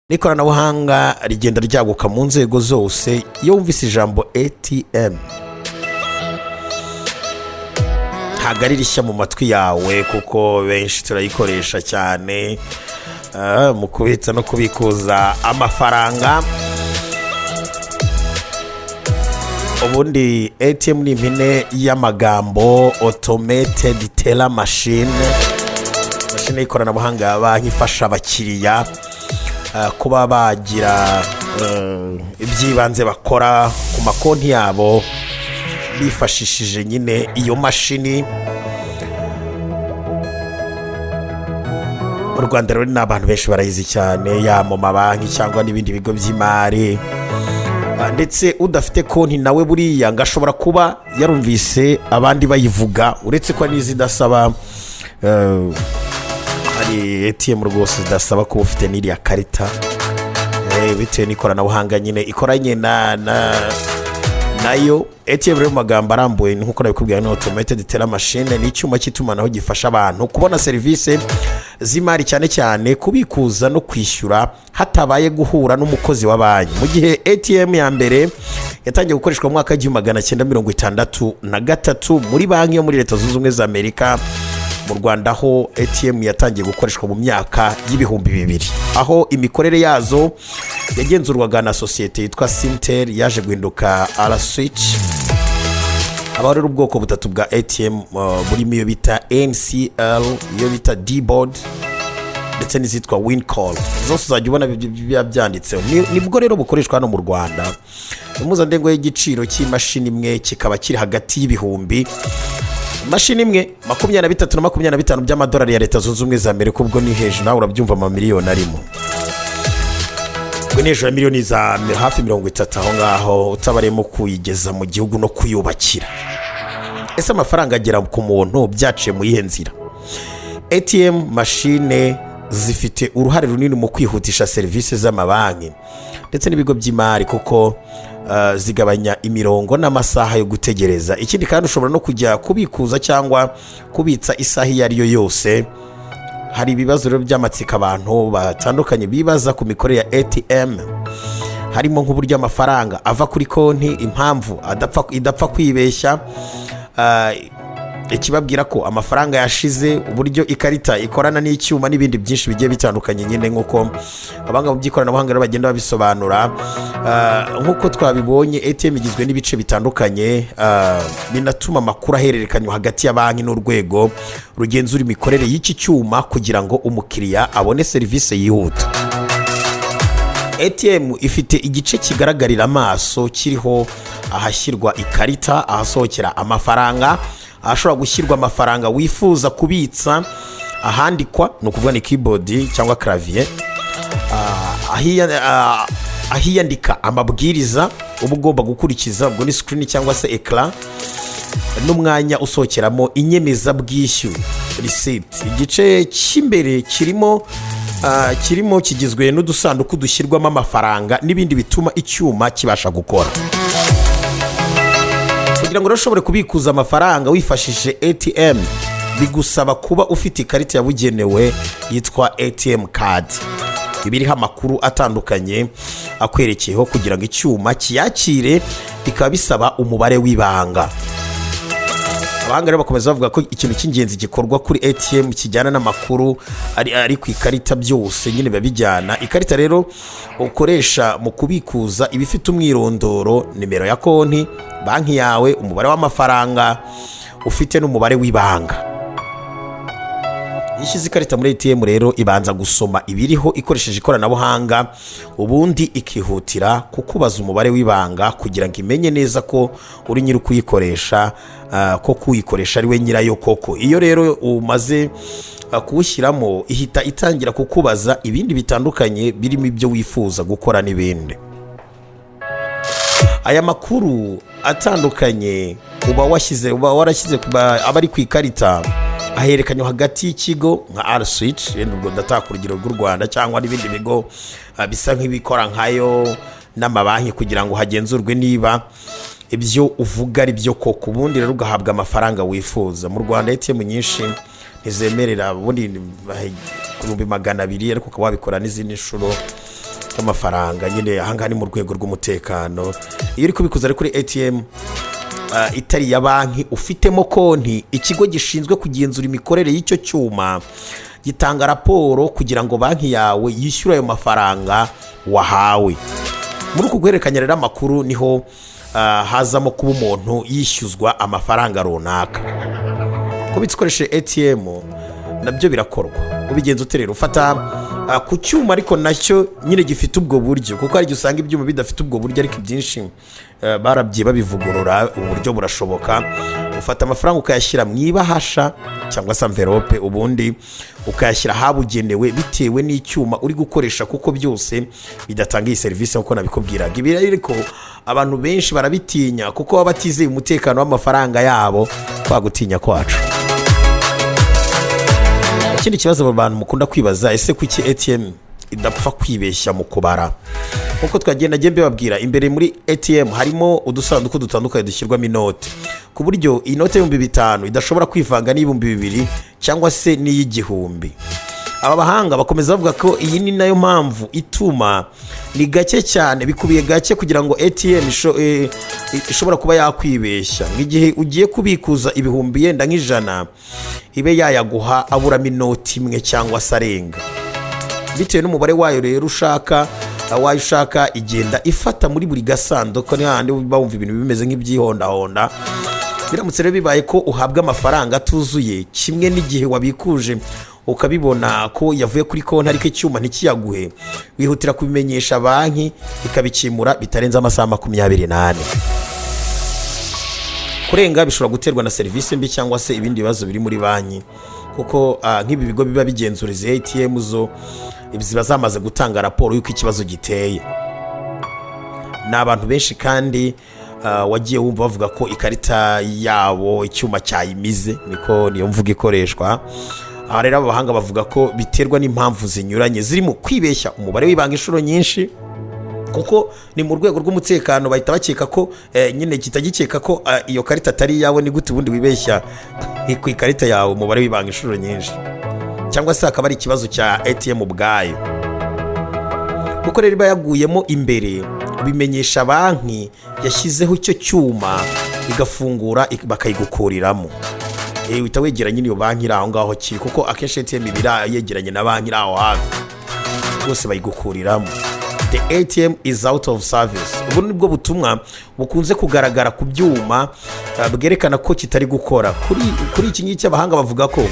N'ikoranabuhanga rigenda ryaguka mu nzego zose. Iyo wumvise ijambo ATM, ntabwo ari rishya mu matwi yawe, kuko benshi turayikoresha cyane mu kubitsa no kubikuza amafaranga. Ubundi ATM ni impine y'amagambo automated teller machine, mashini y'ikoranabuhanga ya banki ifasha abakiriya kuba bagira iby'ibanze bakora ku makonti yabo bifashishije nyine iyo mashini. Mu Rwanda rero ni abantu benshi barayizi cyane, yaba mu mabanki cyangwa n'ibindi bigo by'imari. Ndetse udafite konti nawe buriya ngo ashobora kuba yarumvise abandi bayivuga, uretse ko n'izidasaba, hari ATM rwose zidasaba kuba ufite n'iriya karita, bitewe n'ikoranabuhanga nyine ikoranye na nayo. ATM rero mu magambo arambuye, nk'uko nabikubwira, ni automated teller machine, ni icyuma cy'itumanaho gifasha abantu kubona serivisi z'imari, cyane cyane kubikuza no kwishyura, hatabaye guhura n'umukozi wa banki. Mu gihe ATM ya mbere yatangiye gukoreshwa mu mwaka w'1963 muri banki yo muri Leta Zunze Ubumwe za Amerika, mu Rwanda ho ATM yatangiye gukoreshwa mu myaka y'2000, aho imikorere yazo yagenzurwaga na sosiyete yitwa Simtel, yaje guhinduka R-Switch. Habaho rero ubwoko butatu bwa ATM, burimo iyo bita NCL, iyo bita D-board ndetse n'izitwa Wincall. Zose uzajya ubona biba byanditseho. Nibwo rero bukoreshwa hano mu Rwanda. Impuzandengo y'igiciro cy'imashini imwe kikaba kiri hagati y'ibihumbi imashini imwe 23 na 25 by'amadolari ya Leta Zunze Ubumwe za Amerika. Ubwo ni hejuru, nawe urabyumva, amamiliyoni arimo. Ubwo ni hejuru ya miliyoni za hafi 30 aho ngaho, utabarimo kuyigeza mu gihugu no kuyubakira. Ese amafaranga agera ku muntu byaciye mu yihe nzira? ATM machine zifite uruhare runini mu kwihutisha serivisi z'amabanki ndetse n'ibigo by'imari, kuko zigabanya imirongo n'amasaha yo gutegereza. Ikindi kandi, ushobora no kujya kubikuza cyangwa kubitsa isaha iyo ari yo yose. Hari ibibazo rero by'amatsiko abantu batandukanye bibaza ku mikorere ya ATM, harimo nk'uburyo amafaranga ava kuri konti, impamvu idapfa kwibeshya, ikibabwira ko amafaranga yashize, uburyo ikarita ikorana n'icyuma n'ibindi byinshi bigiye bitandukanye nyine, nk'uko abahanga mu by'ikoranabuhanga rero bagenda babisobanura. Nk'uko twabibonye, ATM igizwe n'ibice bitandukanye, binatuma amakuru ahererekanywa hagati ya banki n'urwego rugenzura imikorere y'iki cyuma kugira ngo umukiriya abone serivisi yihuta. ATM ifite igice kigaragarira amaso kiriho ahashyirwa ikarita, ahasohokera amafaranga, ahashobora gushyirwa amafaranga wifuza kubitsa, ahandikwa, ni ukuvuga ni keyboard cyangwa clavier, ahiyandika amabwiriza uba ugomba gukurikiza, ubwo ni screen cyangwa se écran, n'umwanya usohokeramo inyemezabwishyu, receipt. Igice cy'imbere kirimo kigizwe n'udusanduku dushyirwamo amafaranga n'ibindi bituma icyuma kibasha gukora. Kugira ngo rero ushobore kubikuza amafaranga wifashishije ATM, bigusaba kuba ufite ikarita yabugenewe yitwa ATM card, iba iriho amakuru atandukanye akwerekeyeho. Kugira ngo icyuma kiyakire bikaba bisaba umubare w'ibanga. Abahanga rero bakomeza bavuga ko ikintu cy'ingenzi gikorwa kuri ATM kijyana n'amakuru ari ku ikarita, byose nyine biba bijyana. Ikarita rero ukoresha mu kubikuza iba ifite umwirondoro, nimero ya konti banki yawe, umubare w'amafaranga ufite n'umubare w'ibanga. Iyo ushyize ikarita muri ATM rero, ibanza gusoma ibiriho ikoresheje ikoranabuhanga, ubundi ikihutira kukubaza umubare w'ibanga kugira ngo imenye neza ko uri nyiri kuyikoresha, ko kuyikoresha ari we nyirayo koko. Iyo rero umaze kuwushyiramo, ihita itangira kukubaza ibindi bitandukanye birimo ibyo wifuza gukora n'ibindi. Aya makuru atandukanye uba warashyize aba ari ku ikarita ahererekanywa hagati y'ikigo nka R-Switch, yenda ubwo ndataka urugero rw'u Rwanda, cyangwa n'ibindi bigo bisa nk'ibikora nkayo, n'amabanki, kugira ngo hagenzurwe niba ibyo uvuga ari byo koko, ubundi rero ugahabwa amafaranga wifuza. Mu Rwanda ATM nyinshi ntizemerera, ubundi ku 200,000, ariko ukaba wabikora n'izindi nshuro. bw'amafaranga nyine. Ahangaha ni mu rwego rw'umutekano. Iyo uri kubikuza ari kuri ATM itari iya banki ufitemo konti, ikigo gishinzwe kugenzura imikorere y'icyo cyuma gitanga raporo kugira ngo banki yawe yishyure ayo mafaranga wahawe. Muri uku guhererekanya rero amakuru niho hazamo kuba umuntu yishyuzwa amafaranga runaka. Kubitsa ukoresheje ATM nabyo birakorwa. Ubigenza ute rero? Ufata ku cyuma, ariko nacyo nyine gifite ubwo buryo, kuko hari igihe usanga ibyuma bidafite ubwo buryo, ariko ibyinshi barabye babivugurura, uburyo burashoboka. Ufata amafaranga ukayashyira mu ibahasha cyangwa se enveloppe, ubundi ukayashyira ahabugenewe bitewe n'icyuma uri gukoresha, kuko byose bidatanga iyi serivisi nk'uko nabikubwiraga. Ibi rero ariko abantu benshi barabitinya kuko baba batizeye umutekano w'amafaranga yabo, kwa gutinya kwacu. Ikindi kibazo abo bantu mukunda kwibaza: ese kuki ATM idapfa kwibeshya mu kubara? Nk'uko twagenda nagiye mbibabwira, imbere muri ATM harimo udusanduku dutandukanye dushyirwamo inoti, ku buryo inote y'5,000 idashobora kwivanga n'2,000 cyangwa se n'iy'igihumbi. Aba bahanga bakomeza bavuga ko iyi ni nayo mpamvu ituma ni gake cyane, bikubiye gake kugira ngo ATM ishobora kuba yakwibeshya, ngo igihe ugiye kubikuza ibihumbi yenda nk'ijana ibe yayaguha aburamo inoti imwe cyangwa se arenga, bitewe n'umubare wayo. Rero ushaka wayo ushaka igenda ifata muri buri gasanduku, ni hahandi bawumva ibintu bimeze nk'ibyihondahonda. Biramutse rero bibaye ko uhabwa amafaranga atuzuye, kimwe n'igihe wabikuje ukabibona ko yavuye kuri konti ariko icyuma ntikiyaguhe, wihutira kubimenyesha banki ikabikemura bitarenze amasaha 24. Kurenga bishobora guterwa na serivisi mbi cyangwa se ibindi bibazo biri muri banki, kuko nk'ibi bigo biba bigenzura izi ATM zo ziba zamaze gutanga raporo y'uko ikibazo giteye. Ni abantu benshi kandi wagiye wumva bavuga ko ikarita yabo icyuma cyayimize, niko niyo mvugo ikoreshwa. Aha rero aba bahanga bavuga ko biterwa n'impamvu zinyuranye zirimo kwibeshya umubare w'ibanga inshuro nyinshi, kuko ni mu rwego rw'umutekano, bahita bakeka ko nyine kitagikeka ko iyo karita atari iyawe. Ni gute ubundi wibeshya ku ikarita yawe umubare w'ibanga inshuro nyinshi? Cyangwa se hakaba ari ikibazo cya ATM ubwayo, kuko rero iba yaguyemo imbere, bimenyesha banki yashyizeho icyo cyuma igafungura bakayigukuriramo. Uhita wegera nyine iyo banki iri aho ngaho kiri, kuko akenshi ATM iba yegeranye na banki iri aho hafi, bose bayigukuriramo. "The ATM is out of service", ubu ni bwo butumwa bukunze kugaragara ku byuma bwerekana ko kitari gukora. Kuri iki ngiki abahanga bavuga ko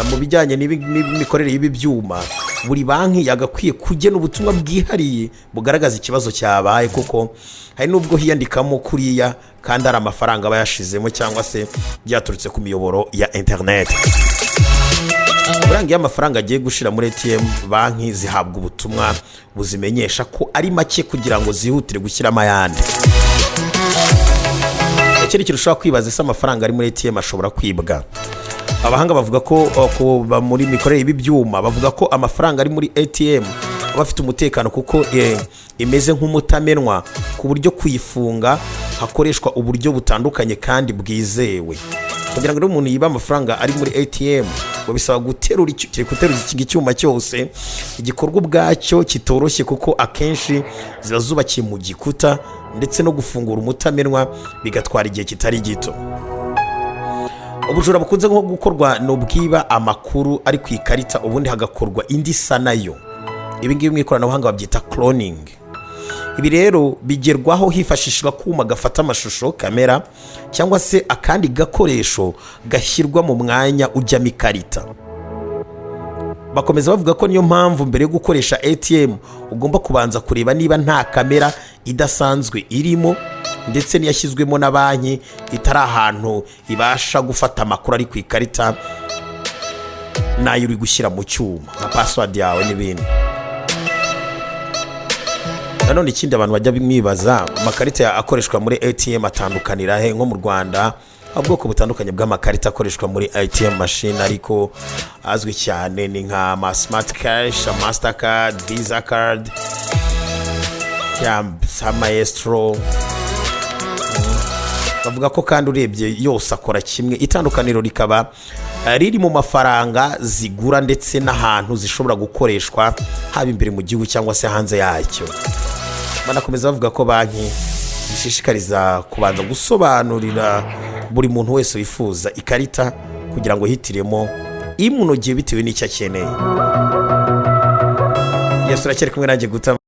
mu bijyanye n'imikorere y'ibi byuma, buri banki yagakwiye kugena ubutumwa bwihariye bugaragaza ikibazo cyabaye, kuko hari n'ubwo hiyandikamo kuriya kandi ari amafaranga aba yashizemo cyangwa se byaturutse ku miyoboro ya interineti. Buranga iyo amafaranga agiye gushira muri ATM, banki zihabwa ubutumwa buzimenyesha ko ari make kugira ngo zihutire gushyiramo ayandi. Ikindi kintu ushobora kwibaza: ese amafaranga ari muri ATM ashobora kwibwa? Abahanga bavuga ko kuba muri mikorere y'ibi byuma, bavuga ko amafaranga ari muri ATM aba afite umutekano, kuko imeze nk'umutamenwa, ku buryo kuyifunga hakoreshwa uburyo butandukanye kandi bwizewe. Kugira ngo rero umuntu yibe amafaranga ari muri ATM ngo bisaba guterura iki cyuma cyose, igikorwa ubwacyo kitoroshye, kuko akenshi ziba zubakiye mu gikuta, ndetse no gufungura umutamenwa bigatwara igihe kitari gito. Ubujura bukunze nko gukorwa ni ubwiba amakuru ari ku ikarita, ubundi hagakorwa indi isa nayo. Ibi ngibi mu ikoranabuhanga babyita cloning. Ibi rero bigerwaho hifashishwa akuma gafata amashusho, kamera, cyangwa se akandi gakoresho gashyirwa mu mwanya ujyamo ikarita. Bakomeza bavuga ko niyo mpamvu mbere yo gukoresha ATM ugomba kubanza kureba niba nta kamera idasanzwe irimo, ndetse n'iyashyizwemo na banki itari ahantu ibasha gufata amakuru ari ku ikarita n'ayo uri gushyira mu cyuma, nka password yawe n'ibindi. Nanone ikindi abantu bajya mwibaza: amakarita akoreshwa muri ATM atandukanira he? Nko mu Rwanda ubwoko butandukanye bw'amakarita akoreshwa muri ATM machine, ariko azwi cyane ni nka ama Smart Cash, Mastercard, Visa card ya Maestro. Bavuga ko kandi urebye yose akora kimwe, itandukaniro rikaba riri mu mafaranga zigura ndetse n'ahantu zishobora gukoreshwa, haba imbere mu gihugu cyangwa se hanze yacyo. Banakomeza bavuga ko banki ishishikariza kubanza gusobanurira buri muntu wese wifuza ikarita kugira ngo hitiremo imunogeye bitewe n'icyo akeneye. Yesu, uracyari kumwe nanjye guta.